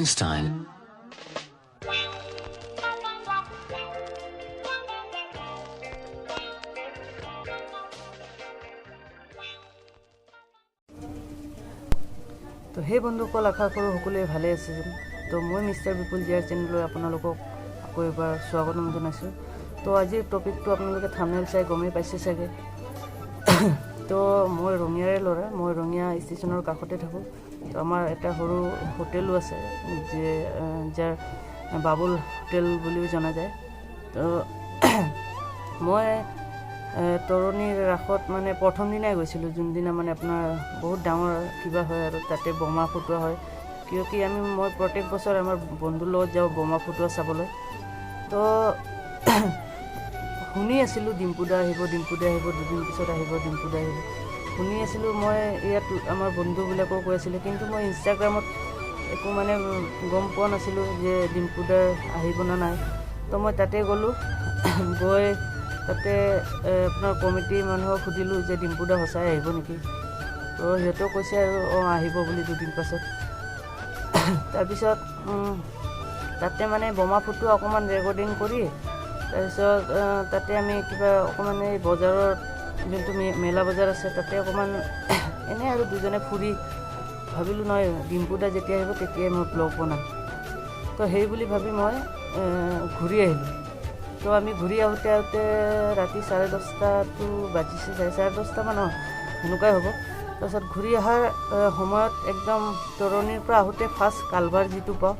Einstein. তো সেই বন্ধুসকল, আশা কৰোঁ সকলোৱে ভালে আছে। তো মই মিষ্টাৰ বিপুল জিয়াৰ চেনেললৈ আপোনালোকক আকৌ এবাৰ স্বাগতম জনাইছোঁ। তো আজিৰ টপিকটো আপোনালোকে থাম্বনেইল চাই গমেই পাইছে চাগে। তো মই ৰঙিয়াৰে ল'ৰা, মই ৰঙিয়া ষ্টেচনৰ কাষতে থাকোঁ। তো আমাৰ এটা সৰু হোটেলো আছে যে যাৰ বাবুল হোটেল বুলিও জনা যায়। তো মই তৰণীৰ ৰাসত মানে প্ৰথম দিনাই গৈছিলোঁ, যোনদিনা মানে আপোনাৰ বহুত ডাঙৰ কিবা হয় আৰু তাতে বোমা ফুটোৱা হয়। কিয় কি মই প্ৰত্যেক বছৰ আমাৰ বন্ধুৰ লগত যাওঁ বোমা ফুটোৱা চাবলৈ। তো শুনি আছিলোঁ ডিম্পুদা আহিব, ডিম্পুদা আহিব, দুদিন পিছত আহিব, ডিম্পুদা আহিব, শুনি আছিলোঁ মই। ইয়াত আমাৰ বন্ধুবিলাকেও কৈ আছিলে, কিন্তু মই ইনষ্টাগ্ৰামত একো মানে গম পোৱা নাছিলোঁ যে ডিম্পুদা আহিব নে নাই। তো মই তাতে গ'লোঁ, গৈ তাতে আপোনাৰ কমিটিৰ মানুহক সুধিলোঁ যে ডিম্পুদা সঁচাই আহিব নেকি। তো সিহঁতেও কৈছে আৰু অঁ আহিব বুলি দুদিন পাছত। তাৰপিছত তাতে মানে বোমা ফুটোৱা অকণমান ৰেকৰ্ডিং কৰি তাৰপিছত তাতে আমি কিবা অকণমান এই বজাৰত যোনটো মেলা বজাৰ আছে তাতে অকণমান এনেই আৰু দুজনে ফুৰি ভাবিলোঁ নহয় ডিম্পুদা যেতিয়া আহিব তেতিয়াই মই ব্লগ বনাম। তো সেই বুলি ভাবি মই ঘূৰি আহিলোঁ। তো আমি ঘূৰি আহোঁতে আহোঁতে ৰাতি 10:30টো বাজিছে, 10:30মান সেনেকুৱাই হ'ব। তাৰপিছত ঘূৰি অহাৰ সময়ত একদম তৰণীৰ পৰা আহোঁতে ফাৰ্ষ্ট কালভাৰ যিটো পাওঁ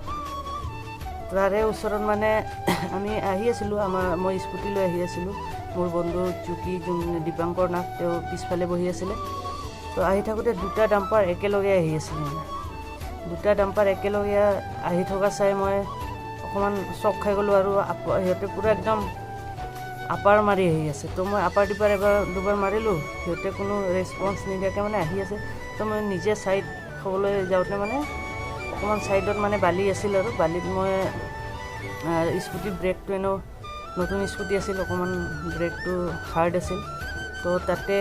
তাৰে ওচৰত মানে আমি আহি আছিলোঁ। মই স্কুটি লৈ আহি আছিলোঁ, মোৰ বন্ধু চুকি যোন দীপাংকৰ নাথ তেওঁ পিছফালে বহি আছিলে। তো আহি থাকোঁতে দুটা ডাম্পাৰ একেলগে আহি আছিলে, মানে দুটা ডাম্পাৰ একেলগে আহি থকা চাই মই অকণমান চক খাই গ'লোঁ। আৰু সিহঁতে পূৰা একদম আপাৰ মাৰি আহি আছে। তো মই আপাৰ ডিপাৰ এবাৰ দুবাৰ মাৰিলোঁ, সিহঁতে কোনো ৰেচপঞ্চ নিদিয়াকৈ মানে আহি আছে। তো মই নিজে ছাইড খাবলৈ যাওঁতে মানে অকণমান ছাইডত মানে বালি আছিল আৰু বালিত মই স্কুটিৰ ব্ৰেকটো এনেও নতুন স্কুটি আছিল, অকণমান ব্ৰেকটো হাৰ্ড আছিল। তো তাতে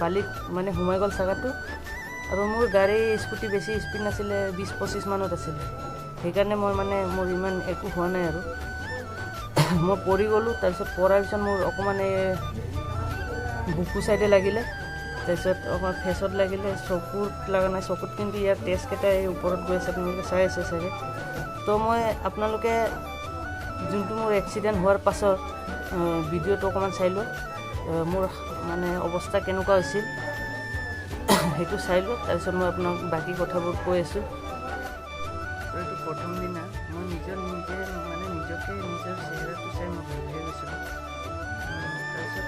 বালিত মানে সোমাই গ'ল চাকাটো। আৰু মোৰ গাড়ী স্কুটি বেছি স্পীড নাছিলে, 20-25 মানত আছিলে, সেইকাৰণে মই মানে মোৰ ইমান একো হোৱা নাই আৰু মই পৰি গ'লোঁ। তাৰপিছত পৰাৰ পিছত মোৰ অকণমান এই বুকু চাইডে লাগিলে, তাৰপিছত অকণমান ফেচত লাগিলে, চকুত লগা নাই, চকুত কিন্তু ইয়াৰ তেজকেইটা এই ওপৰত গৈ আছে, আপোনালোকে চাই আছে চাগে। তো মই আপোনালোকে যোনটো মোৰ এক্সিডেণ্ট হোৱাৰ পাছত ভিডিঅ'টো অকণমান চাই লওক, মোৰ মানে অৱস্থা কেনেকুৱা হৈছিল সেইটো চাই লওক, তাৰপিছত মই আপোনাক বাকী কথাবোৰ কৈ আছোঁ। এইটো প্ৰথম দিনা মই নিজে মানে নিজকে নিজৰ চেহেৰাটো চাই মই ভয় খাই গৈছিলোঁ। তাৰপিছত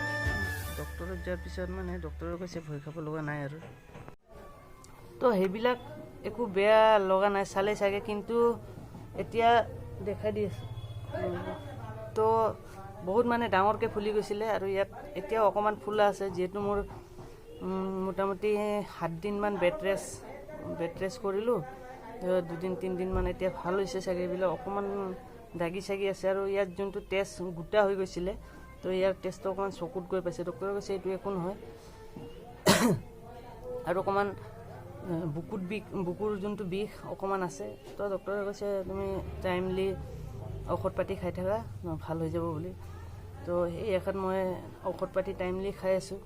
ডক্টৰত যোৱাৰ পিছত মানে ডক্টৰে কৈছে ভয় খাব লগা নাই আৰু। তো সেইবিলাক একো বেয়া লগা নাই চালে চাগে, কিন্তু এতিয়া দেখাই দি আছোঁ। তো বহুত মানে ডাঙৰকৈ ফুলি গৈছিলে আৰু ইয়াত এতিয়াও অকণমান ফুলা আছে, যিহেতু মোৰ মোটামুটি 7 দিনমান বেড ৰেষ্ট কৰিলোঁ, 2-3 দিনমান এতিয়া ভাল হৈছে চাগে। এইবিলাক অকণমান দাগি চাগি আছে আৰু ইয়াত যোনটো তেজ গোটা হৈ গৈছিলে তো ইয়াৰ তেজটো অকণমান চকুত গৈ পাইছে। ডক্টৰে কৈছে এইটো একো নহয়। আৰু অকণমান বুকুত বিষ, বুকুৰ যোনটো বিষ অকণমান আছে, তো ডক্টৰে কৈছে তুমি টাইমলি ঔষধ পাতি খাই থাকা, ভাল হৈ যাব বুলি। তো সেই আশাত মই ঔষধ পাতি টাইমলি খাই আছোঁ,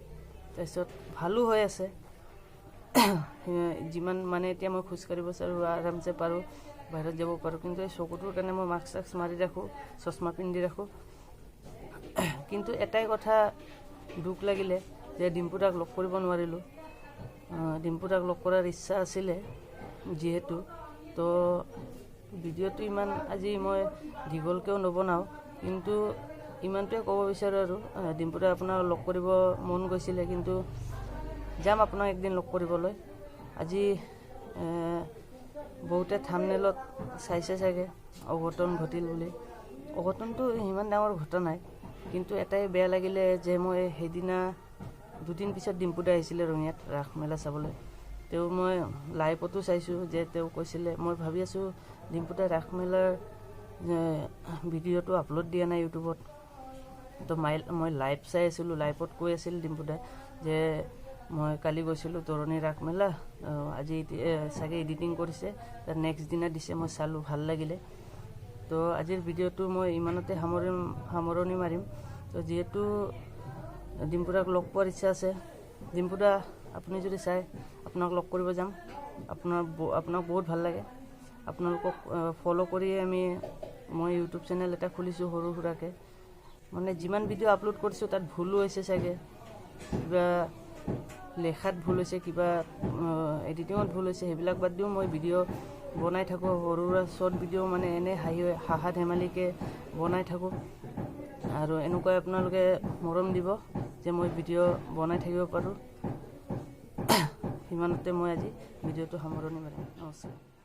তাৰপিছত ভালো হৈ আছে। যিমান মানে এতিয়া মই খোজকাঢ়িব চাৰোঁ আৰামছে পাৰোঁ, বাহিৰত যাব পাৰোঁ, কিন্তু এই চকুটোৰ কাৰণে মই মাস্ক চাস্ক মাৰি ৰাখোঁ, চশমা পিন্ধি ৰাখোঁ। কিন্তু এটাই কথা দুখ লাগিলে যে ডিম্পুদাক লগ কৰিব নোৱাৰিলোঁ। ডিম্পুদাক লগ কৰাৰ ইচ্ছা আছিলে যিহেতু। তো ভিডিঅ'টো ইমান আজি মই দীঘলকৈও নবনাওঁ, কিন্তু ইমানটোৱে ক'ব বিচাৰোঁ আৰু ডিম্পুদাক আপোনাক লগ কৰিব মন গৈছিলে, কিন্তু যাম আপোনাক একদিন লগ কৰিবলৈ। আজি বহুতে থাম্বনেইলত চাইছে চাগে অঘটন ঘটিল বুলি। অঘটনটো সিমান ডাঙৰ ঘটা নাই, কিন্তু এটাই বেয়া লাগিলে যে মই সেইদিনা দুদিন পিছত ডিম্পুদা আহিছিলে ৰঙিয়াত ৰাস মেলা চাবলৈ। তেওঁ মই লাইভতো চাইছোঁ যে তেওঁ কৈছিলে, মই ভাবি আছোঁ ডিম্পুদা ৰাস মেলাৰ ভিডিঅ'টো আপলোড দিয়া নাই ইউটিউবত। তো মই লাইভ চাই আছিলোঁ, লাইভত কৈ আছিল ডিম্পুদাই যে মই কালি গৈছিলোঁ তৰণী ৰাস মেলা, আজি চাগে এডিটিং কৰিছে, তাৰ নেক্সট দিনা দিছে, মই চালোঁ, ভাল লাগিলে। তো আজিৰ ভিডিঅ'টো মই ইমানতে সামৰণি মাৰিম। তো যিহেতু ডিম্পুদাক লগ পোৱাৰ ইচ্ছা আছে, ডিম্পুদা আপুনি যদি চাই আপোনাক লগ কৰিব যাম। আপোনাক বহুত ভাল লাগে। আপোনালোকক ফ'ল' কৰিয়ে মই ইউটিউব চেনেল এটা খুলিছোঁ সৰু সুৰাকৈ। মানে যিমান ভিডিঅ' আপলোড কৰিছোঁ তাত ভুলো হৈছে চাগে, কিবা লেখাত ভুল হৈছে, কিবা এডিটিঙত ভুল হৈছে, সেইবিলাক বাদ দিও মই ভিডিঅ' বনাই থাকোঁ। সৰু সুৰা শ্বৰ্ট ভিডিঅ' মানে এনেই হাঁহি হাঁহা ধেমালিকৈ বনাই থাকোঁ। আৰু এনেকুৱাই আপোনালোকে মৰম দিব যে মই ভিডিঅ' বনাই থাকিব পাৰোঁ। সিমানতে মই আজি ভিডিঅ'টো সামৰণি মাৰিম। নমস্কাৰ।